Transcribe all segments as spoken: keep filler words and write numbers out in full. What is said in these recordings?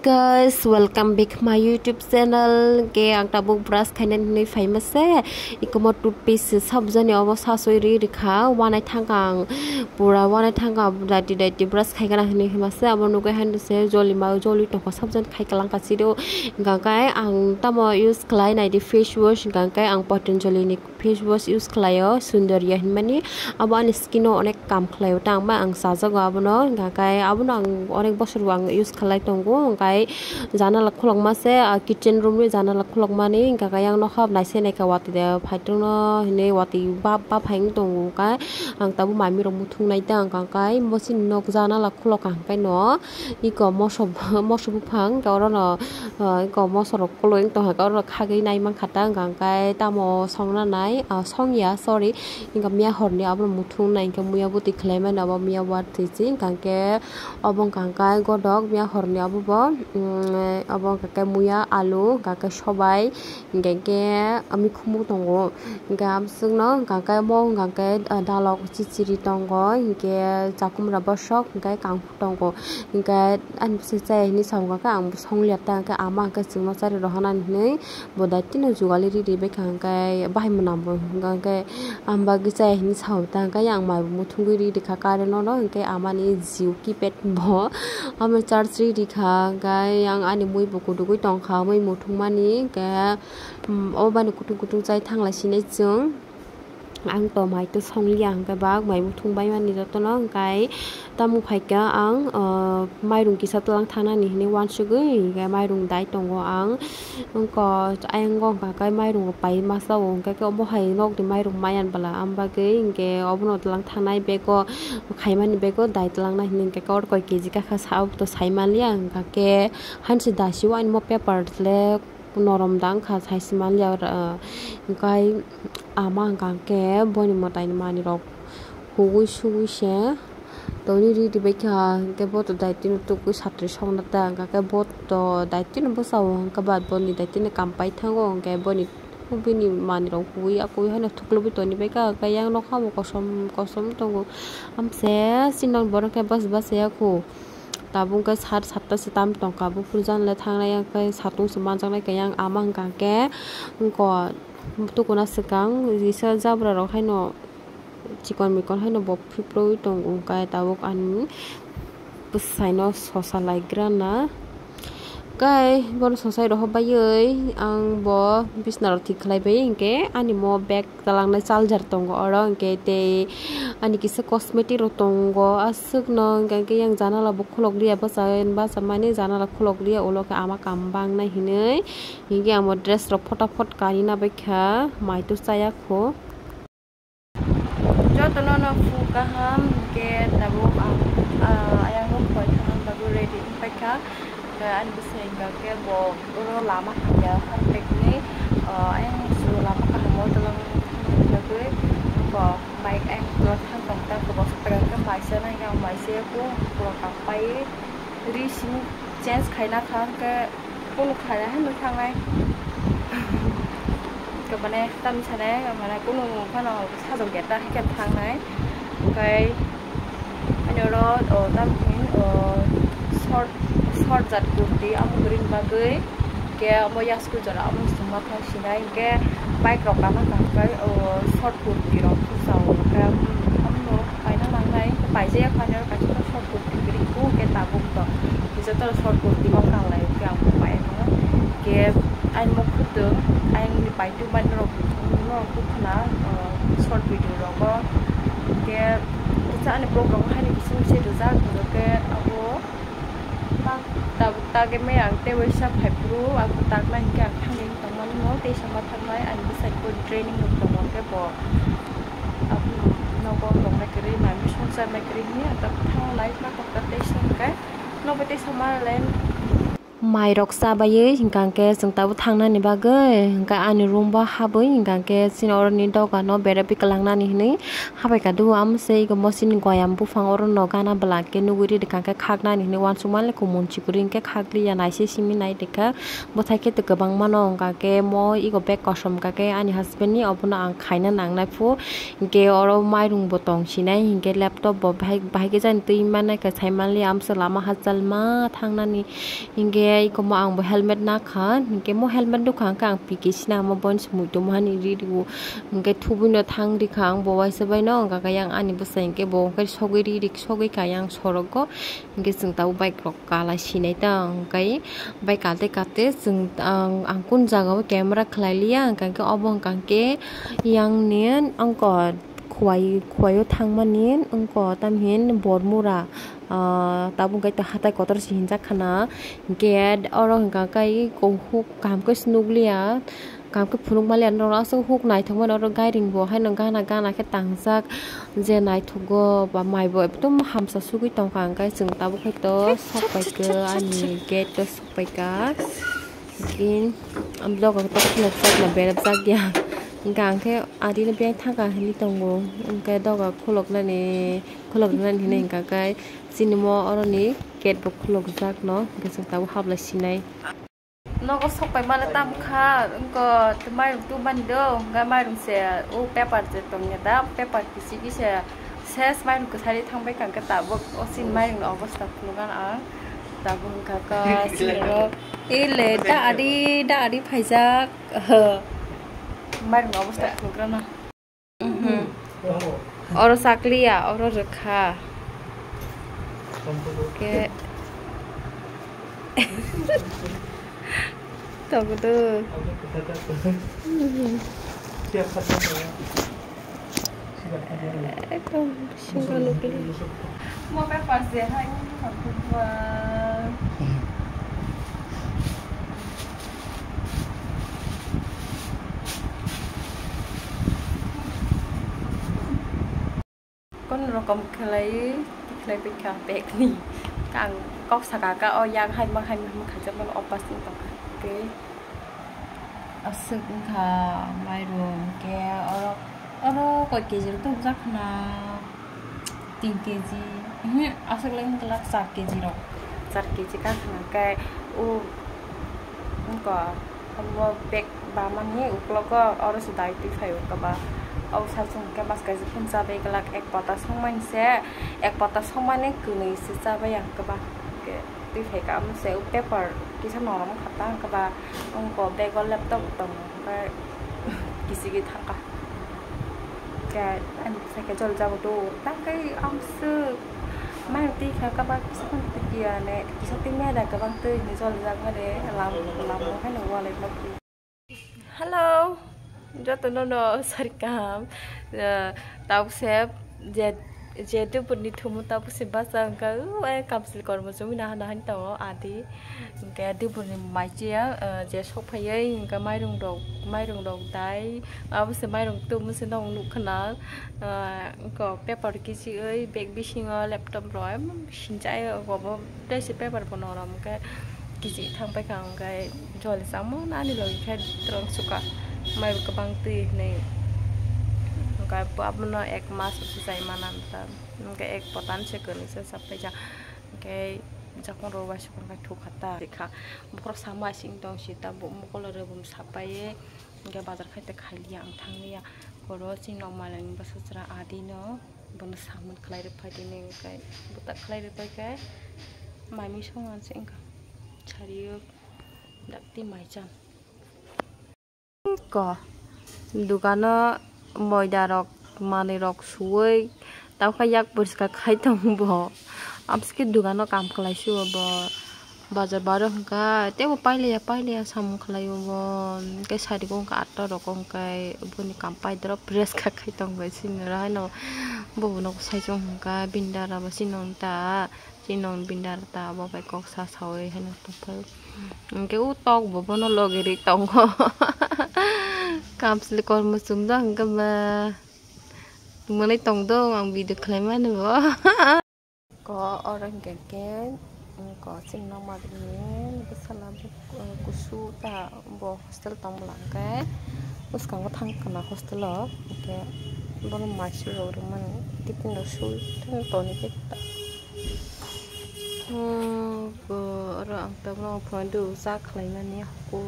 Guys, welcome back my YouTube channel. Ke ang tabuk brush khainani hinwi phaima se. Ikomo toothpaste se sabjani obo sasoi ri rikha. Wanai thangkha ang pura wanai thangkha daiti daiti brush khaigana hinwi hima se. Abo nugui haino se joli ma joli tongkha sabjani khai kalangkha siro. Hingkha khe ang tamo use khlai naidi face wash hingkha khe ang Patanjali ni face wash use khlaio, Sundariya hinmani. Abo ani skin o onek kam khlaio, tangma ang chajago abono, hingkha khe abono ang onek bosor bo ang use khlai tongo, hingkha janala khulokma se, ah, kitchen room ni janala khulokmani, hingkha khe yang nokha naisai naikha watwi de phaitongno hinwi watwi ba, ba phai wng tongo, hingkha ang tabuk mami rok muthung nai ta, hingkha khe bosini nok janala khulok kha hingkhe no. Iko moso, moso buphang, hingke orono, ah, iko moso rok koloi wng tongkha, hingke orono khagwi nai mankha ta, hingka hingke tamo songna nai, ah, songya, sorry, hingke miya horni abono muthung nai, hingke muya bwtwi khlai mani, obo miya watwi se, hingka hingke obo hingka hingke godok miya horni obo bo, mm, obo hingka khe muya, alu, hingka khe sobai, hingka hingke mikhumu tongo. Hingke amswkno hingka khe mo hingka khe, ah, dalok chichiri tongo, hingke chakumra bosok, hingke kangphu tongo. Hingke ani bwsai chaya hinwi samung kha khe ang songlia ta, hingke ama hingke chwngno chari rohornani hinwi bo daitino jugali riri baikha, hingke bahai mwnang bo hingke ang bagwi chaya hinwi sao ta, hingke yang mai bo muthungwi riri kha current no, hingke amani Jio keypad bo amo charge riri kha, hingke yang ani mui bo kudugwi tongkha, mui muthungmani hingke. Hmm, obo bani kutung kutung chai thanglai sinai chwng. Ang to mai to songliya hwnkhe bak mai muthung baimani jotono hwnkhe tamo phaikha ang, ah, mairung kisa twlang thanani hinwi uansugwi hwnkhe mairung dai tongo ang. Wngkha ayang wngkha khe mairung rok pai masa o hwnkhe khe obo hai nokni mairung maya bwla am bagwi hwnkhe obono twlang thanai bego khaimani bego dai twlangnai hinwi hwnkhe khe oro koi keji kakha sa obo to saimanliya hwnkha khe hansi dasi o ani mo paper le. Norom da wngkha, sai se manliya, ah, hwnkhe ama hwnkha khe boini mwtaini manwirok hugui sugui se toni riri baikha, hwnkhe bo to daitino tugui satri sokna ta, hwnkha khe bo to daitino bwsao, hwnkhe ba boni daitino kam pai thango, hwnkhe boni bini manwirok hugui akui haino thuklubui toni baikha, hwnkhe yang nokha bo kosom kosom tongo, amse chini borok khe bas bas ya khu. Tabuk khe sat satta se tam tongkha, buphuru janle thangnai, yang khe satung se manjaknai khe, yang ama hwnkha khe, wngkha tukuna swkang, kisa jabra rok haino chikon mikon haino bo phiprwi tongo, hwnkhe tabuk ani bwsaino sosa laigrana. Kai bono sosai rohor baiwi ang bo bisna rok thik khlai bai, hwnkhe ani mo bag. Twlangnai charger tongo oro, hwnkhe tei ani kisa cosmetic rok tongo, aswkno hwnkhe yang janala bo khulok liya, bwsa bwsa mani janala khulok liya, ulo khe ama kam bangnai hinwi, hwnkhe ang bo dress rok phota phot kanina baikha, mai to chaya kho. Jotono no phu kaham, hwnkhe tabuk ang, ah, ayang rok phai thangna bagwi ready wngpaikha. Hwnkhe ani bwsai hwnkha khe bo oro lama hamya harpekni, ah, ayang su lama kaham o twlang thangna bagwi bo bike ayang twlang thang tong ta, khe bo swprak khe maisa nai ang maisa ya kho, borok kam pai ri simi change khaina kha khe kunu khaina hinwi thangnai. Khe mane tamni sanai mane kunu phano sajok ya ta hai khe thangnai. Hwnkhe ani oro, o, tamni, o, short, short jat kurti amo kwrwini bagwi khe omo yasku jora omo chwngma thang sinai hwnkhe bike rok kana kha hwnkhe, o, short kurti rok sao hwnkhe omo paina nangnai paijak ya phano kaisa short kurti kwrwi khe tabuk to joto short kurti o kanlai hwnkhe ang bo pai mano hwnkhe ani mokhe tong ani pai. Tubani rok, norok bukhuna, ah, short video rogo. Hingke kisa ani program haini bising se rijak, hingke abo tak, tak, tak eme ang tei waisa phai phuru, ang tak nai hingke ang thangni tongmani no, tei sama thangnai ani bwsai bo training rok tongo, hingke bo abo nogo tongnai kwrwi, mami songchar nai kwrwi hini, ang tak thanglai ma tongkha tei se hingke nobo tei sama len. Mairok chabaiwi hinkha khe chwng tabuk thangnani bagwi hinkha ani room bo habwi hinkha khe chini oroni dogano berabwi kwlangnani hinwi habai kha do. Amo se ego mosini goyam buphang orono gana bwla khe nugwi ridi kha khe khaknani hinwi uansukma le kumun chikori hinkhe khakliya naisai simi nai rikha. Bwthai khe kwbangma no wngkha khe mo ego bag kosom kha khe ani husband ni obono ang khaina nangnai phu. Hinkhe oro mairung bo tong sinai, hinkhe laptop bo bahai, bahai khe jani twi manai khe sai manliya, amsa lama hachal ma thangnani. Hinkhe ikomo ang bo helmet nakha, hinkhe mo helmet nukha, hinkhe ang piki sina mo boin se muitu mohani ri rio. Hinkhe thubui no thang rikha ang bo waisa bai no, hinkhe yang ani bwsai hinkhe bo hinkhe sogwi ri rik sogwi kha yang sorogo. Hinkhe chwng tabuk bike rok kala sinai ta, hinkhe bike kalte katte chwng ang, ang kun jaga o camera khlai liya, hinkhe obo hinkhe yang ni ongkor. Khwai, khwai o thangmani wngkha tamhin Bormura, ah, tabuk khe hatai kotor se hinjak khana. Gate oro hwnkha khe huk kaham khe se nukliya, kaham khe phunuk manliya, norok aswk huk naithok mani oro gairing bo haino gana gana khe tangjak je naithogo ba mai bo ekdom hamsa sugwi tongkha, hwnkhe chwng tabuk khe to sok pai khe ani gate to sok pai kha. Gate, ang doga to khulokjak na berajak ya, hwnkhe ang khe. Adino biyang thangkha hinwi tongo, hwnkhe doga khuloknani, khuloknani hinwi hwnkha khe chini mo oroni gate bo khulokjakno, hwnkhe chwng tabuk hablai sinai. Nogo sok pai mano tam kha, wngkha mairung tubumani do, hwnkhe mairung se o paper je tongya da, paper kisi kisa ses mairung kwsari thangbai kha, hwnkhe tabuk o chini mairungni obostha phunukgano ang, tabuk hwnkha khe chini oro, ele da adi, da adi phaijak. Mairung obostha phunukgrano. Oro sakliya, oro rwkha. Ke. Tabuk do. Ekdom single nukli. Mo paper se hai. Kon rokom khlai, khlai pai kha bag ni. Ang kok saka ka o yak hai ma hai ma kha jabon opas ni tong kha. Okay. Aswk wngkha mairung, hwnkhe oro, oro koi kg rok tubujak khna? Tin kg, mhm, aswk lai wngkha char kg rok. Char kg ka khna khe o wngkha omo bag bamani uklogo oro se dai twi phaio khe ba. O sachung khe mas kaisa phun chabai glak ek pata songmani se, ek pata songmani kwnwi se chabai ang khe ba. Twi phai kha, omo se o paper kisa norom kha ta, hwnkhe ba wngkha bag o laptop tongo, hwnkhe kisigi thangkha. Khe ani bwsai khe jol jago do, tangkhe amswk mai twi kha, khe ba kisa phano twi ya ne, kisa twi maya da, kwbang twi hinwi jol jak ma de, lam, lam bo haino walai ma twi. Hello, joto no no sari kaham. Eh, tabuk se je, je dubur ni thumo tabuk se bacha wngkha, uh, eh, kamchwlwi kormo chumui naha naha ni tongo adi. Hwnkhe dubur ni mai chiya, eh, je sok phaiwi hwnkhe mairung rok, mairung rok dai. Abo se mairung tumo se nong nuk khna. Eh, wngkha paper kisi oi bag bisingo laptop rok em sinchai obo tei se paper bo norom hwnkhe. Kichi thang paikha, hwnkhe joli chamo nani logi khe twrwng suka, maibo kwbang twi hinwi. Hwnkhe bo abono ek mas se chai mana ta, hwnkhe ek potan se kwnwi se chap paikha, hwnkhe jakon rok uaisukha khe thukha ta rikha. Bokhorok sama asing tong sita bo mokolo rwbwm sapaiwi, hwnkhe bazar khai ta khailiya ang thangliya. Oro chini nok malaini bwsajwk adi no. Bono samung khlai rw phai di, hwnkhe buta khlai rw phai khe mai mui song ang se wngkha. Sari o dakti mai chan. Ko dogano moida rok manwi rok suwi tamo khe yak poriskar khai tong bo. Amsike dogano kam khlai si o bo. Bazar baro hwnkha teibo pailiya pailiya samung khlaio bo, hwnkhe sari o hwnkha atta rok hwnkhe boni kam paidoro press kha khai tongbai sini oro haino bo bono sai chong hwnkha bindara bo sini hwn ta, sini hwn bindara ta bo bai kok sa saui haino tongphai hwnkhe o tok bo bono logi ri tongo. Kamchwlwi kormo chumjak hwnkhe ba mwnwi tongdong ang video khlaimani bo. Ko oro hwnkhe khe Ko chini nok ma bini bwsala bo, eh, kusu ta bo hostel tong bwla hwnkhe bwskango thang kana hostel o hwnkhe bono mai sui rok rwmani tiffin rok sui tongni bag ta. Hmm, bo oro ang tabuk phone do cha khlaimani hoko.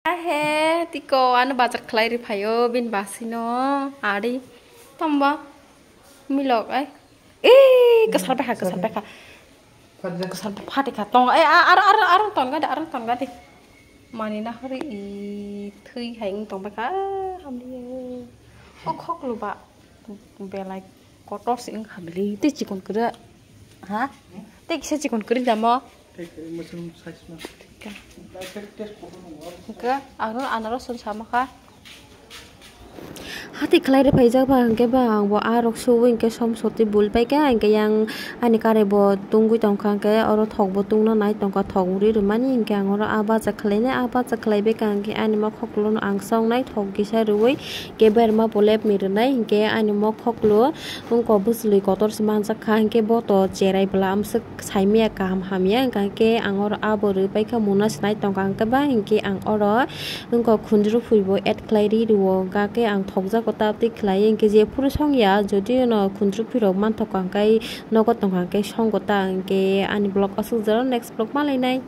Ahe, tiko ano bazar khlai ri phaio, bin basino, ari, tombo, milok, ai. Eh, kesal pekha, kesal pekha. Kesal pekha, tong, eh, a-, aro, aro, aro, tong gadi, aro, tong gadi. Mani na hori, i, thui hai, tong pekha, ah, hamdi, eh. Kok, kok luba, belai, kotor si, hamli, tei chikon kura, ha? Tei kisa chikon kuri damo. Hwnkhe ang anaros song sama kha. Hati khlai rw phaijak ba hwnkhe ba ang bo a rok suwi hwnkhe som soti bul paikha hwnkhe yang ani kare bo tungwi tongkha hwnkhe oro thok bo tungna nai tongkha thok ri rwmani hwnkhe ang oro a bacha khlainai a bacha khlai baikha hwnkhe ani mokha kulo no ang song nai thok kisa rwwi keberma bo lepni rwnai hwnkhe ani mokha kulo wngkha bwchwlwi kotor se manjak kha hwnkhe bo to cherai bwla amswk. Saimaya kaham hamya hwnkha hwnkhe ang oro abo rwpaikha muna se nai tongkha hwnkhe ba hwnkhe ang oro wngkha khundru phuri bo add khlai ri rwo hwnkha khe ang thokjago ta twi khlai hwnkhe jephuru songya jodi no khundru phuri rok manthokha hwnkhe nogo tongkha hwnkhe songgo ta hwnkhe ani vlog aswk jora next vlog ma lainai.